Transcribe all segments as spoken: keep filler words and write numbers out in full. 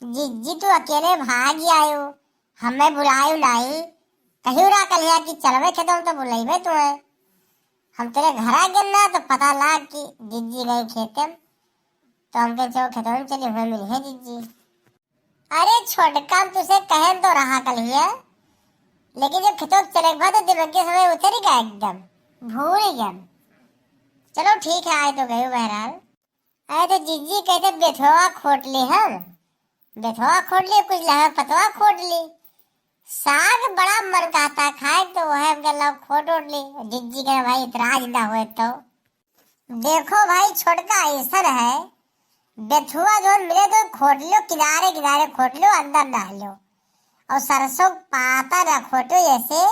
जिज्जी, तू अकेले भाग आयो, हमें बुलायो नाई। कहियो रहा कलिया कि चलबे खेतों तो बुलाइबे तुम्हें। हम तेरे घर आ गए ना तो पता लाग कि जिज्जी गए खेते में, तो हम कहे चलो खेतों में चली हुए मिली है जिज्जी। अरे छोटका, हम तुझसे कहन तो रहा कलिया, लेकिन जब खेतों के चले के बाद तो दिमाग के समय उतर ही गया एकदम, भूल ही गया। चलो ठीक है, आए तो गए बहरहाल। अरे तो जिज्जी कहते बेथवा खोट ली हम, बेथवा खोट ली, कुछ लहर पतवा खोट ली, साग बड़ा मन कहता खाए तो वह हम कहला खोट ओट ली। जिज्जी कहे भाई इतराज ना होए तो। देखो भाई छोटका ऐसन है, बेथुआ जो मिले तो खोट लो, किनारे किनारे खोट लो, अंदर ना लो। और सरसों पाता ना खोटो, ऐसे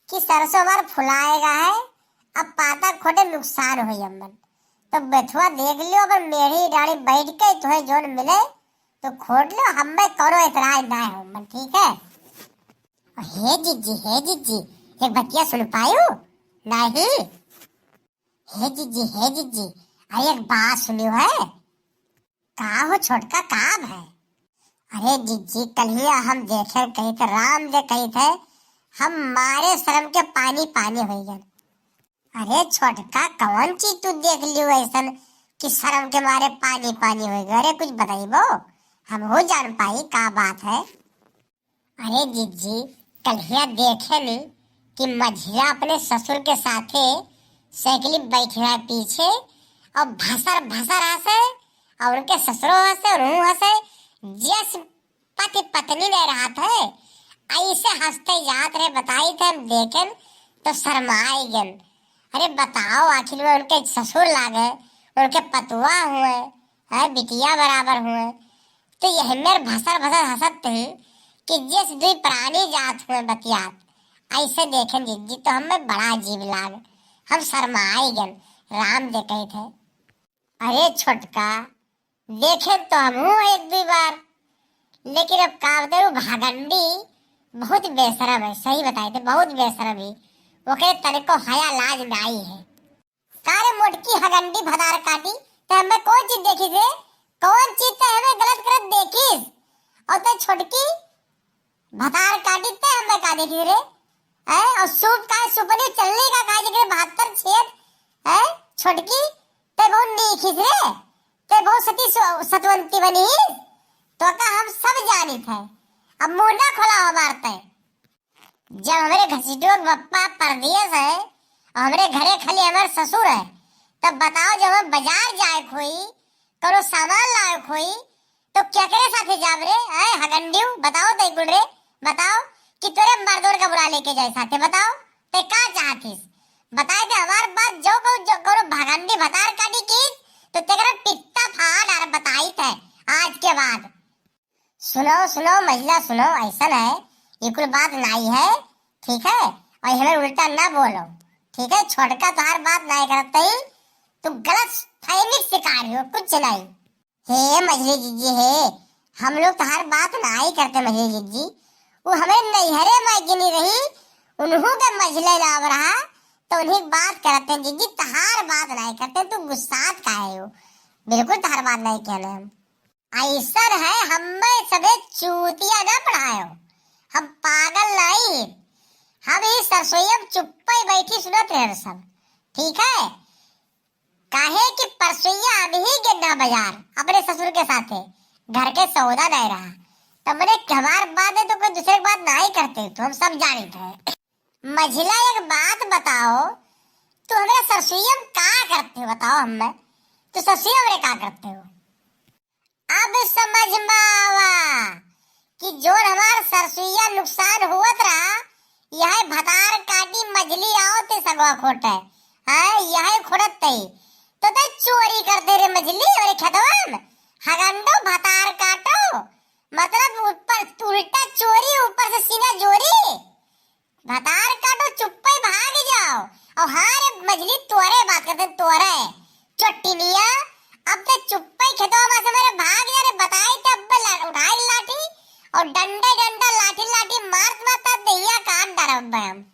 कि सरसों हमार फुलाएगा है, अब पाता खोटे नुकसान होई अम्मन। तो बेथुआ देख लियो, अगर मेढ़ी डाढ़ी बैठ के तुहे जोन मिले तो खोट लो, हमें कौनो एतराज ना है अम्मन, ठीक है? हे जिज्जी, हे जिज्जी, एक बतिया सुन पायू? नहीं। हे जिज्जी, हे जिज्जी, अरे एक बात सुनियो है। का हो छोटका, का है? अरे जिज्जी, कलिया हम देखे कही थे, राम दे कही थे, हम मारे शर्म के पानी पानी हो गए। अरे छोटका, कौन चीज तू देख लियो ऐसन कि शर्म के मारे पानी पानी हो गए? अरे कुछ बताइबो, हम हो जान पाई का बात है। अरे जिज्जी, कलिया देखे नी कि मझिला अपने ससुर के साथे साइकिल बैठे रहा पीछे और भसर भसर हंसे और उनके ससुरो हंसे और हूँ हंसे, जस पति पत्नी नहीं रहत है, ऐसे हंसते जात रहे। बताई थे हम देखेन तो शर्माए गन। अरे बताओ, आखिर में उनके ससुर लागे, उनके पतुआ हुए, है बिटिया बराबर हुए, तो यह मेर भसर भसर हंसत ही कि जस दुई प्राणी जात हुए बतियात। ऐसे देखेन जिज्जी तो हमें बड़ा अजीब लाग, हम शर्माए गन। राम दे कही थे। अरे छोटका, देखे तो हमहू एक दुई बार, लेकिन अब का बताऊँ, भगंडी बहुत बेशरम है, सही बताई थे, बहुत बेशरम ही। ओकरे तनिको हया लाज नाई है। का रे मोटकी हगंडी भदार काटी, ते हमें कौन चीज देखी थे? कौन चीज ते हमें गलत करत देखिस? और ते छोटकी भतार काटी ते हमें का देखी रे? हैं? और सूप का, सुपनी चलनी का का देखे बहत्तर छेद? हैं? छोटकी, ते बहुत नीक हिस रे, ते बहुत सती सु-, सतवंती बनी हिस, तो का हम सब जानित है। अब मुंह ना खोला हमार ते। जब हमरे घसीटो के बप्पा परदेस है और हमरे घरे खाली हमार ससुर है, तब बताओ, जब हम बाजार जाए खोई, कौनो सामान लाए खोई, तो केकरे साथे जाब रे? आए हगंडियो, बताओ तै कुल रे, बताओ कि तोरे मर्दोर का बुला लेके जाए साथे, बताओ तै का चाहतिस? बताए दे हमार बात, जो कहू, जो कौनो भगंडी भतार काटी की, तो तेकरा पित्ता फाड़ और बताई थे आज के बाद। सुनो, सुनो, मझिला सुनो, ऐसन है, ये कुल बात नाई है, ठीक है? और हमें उल्टा ना बोलो, ठीक है? छोटका तोहार बात नाई करत ही, तू गलत फहमी के शिकार हो, कुछ नाई। हे मझली जिज्जी हे, हम लोग तोहार बात नाई करते मझली जिज्जी, वो हमें नैहरे में गिनी रही, उन्हों के मझले नाम रहा, तो उन्हीं बात करते हैं जिज्जी, तोहार बात नाई करते, तू गुस्सात काहे हो? बिल्कुल तोहार बात नाई कहने हम। ऐसन है, हमें सभे चूतिया ना पढ़ायो, हम पागल नहीं, हम ही सरसोईया में चुप्पे बैठी सुनत रहे सब, ठीक है? काहे कि परसोईया हम ही गेना बाजार अपने ससुर के साथे, घर के सौदा नहीं रहा, तो मने हमार बात है तो कोई दूसरे की बात नहीं करते, तो हम सब जानित है। मझिला एक बात बताओ, तू हमरे सरसोईया में का करते हो, बताओ हमें, तू सरसोईया हमरे का करते हो? अब समझ में आवा कि जोन हमार सरसोईया नुकसान हुवत रहा, यह भतार काटी मझली आओ ते सगवा खोटे, हाँ, यह खोटत तई, तो ते चोरी करते रे मझली, अरे खेतवा में हगंडो भतार काटो, मतलब ऊपर उल्टा चोरी, ऊपर से सीना जोरी। भतार काटो, चुप्पे भाग जाओ। और हाँ रे मझली, तोरे बात करते, तोरे चोटिनिया, अब ते चुप्पे खेतवा में से मेरे भाग जा रे, बताई ते अब ला-, उठाई लाठी और डंडे डंडा, लाठी लाठी मारत मारत तब दहिया काट डरब हम।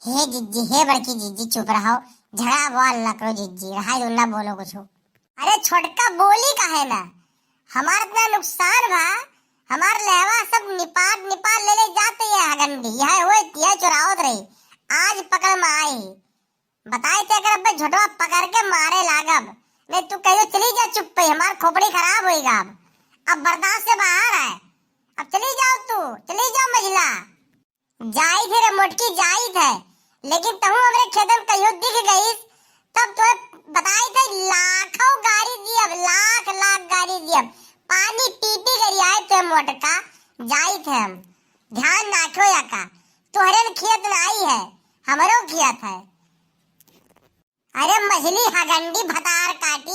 हे जिज्जी, हे बड़की जिज्जी, चुप रहो, झगड़ा बवाल ना करो जिज्जी, रहाई दो, ना बोलो कुछ। अरे छोटका बोली काहे ना? हमार इतना नुकसान भा, हमार लेहवा सब निपाट निपाट ले ले जात है हगंडी, यह होए तिया चुरावत रही, आज पकड़ में आई। बताई ते अगर अब्बे झोटवा पकड़ के मारे लागब, नहीं तू कहियो चली जा चुप्पे, हमार खोपड़ी खराब होइगा अब, अब बर्दाश्त से बाहर है, अब चली जाओ तू, चली जाओ मझिला। जाइत है रे मोटकी, जाइत है, लेकिन तहूँ हमरे खेतन कहियो दिख गईस, तब तोहे बताइत है, लाखों गारी दियब, लाख लाख गारी दियब, पानी पी पी गरियाए तोहे मोटका। जाइत है हम, ध्यान राखो या का, तोहरे न खेत नाई है, हमरो खेत है। अरे मझली हगंडी भतार काटी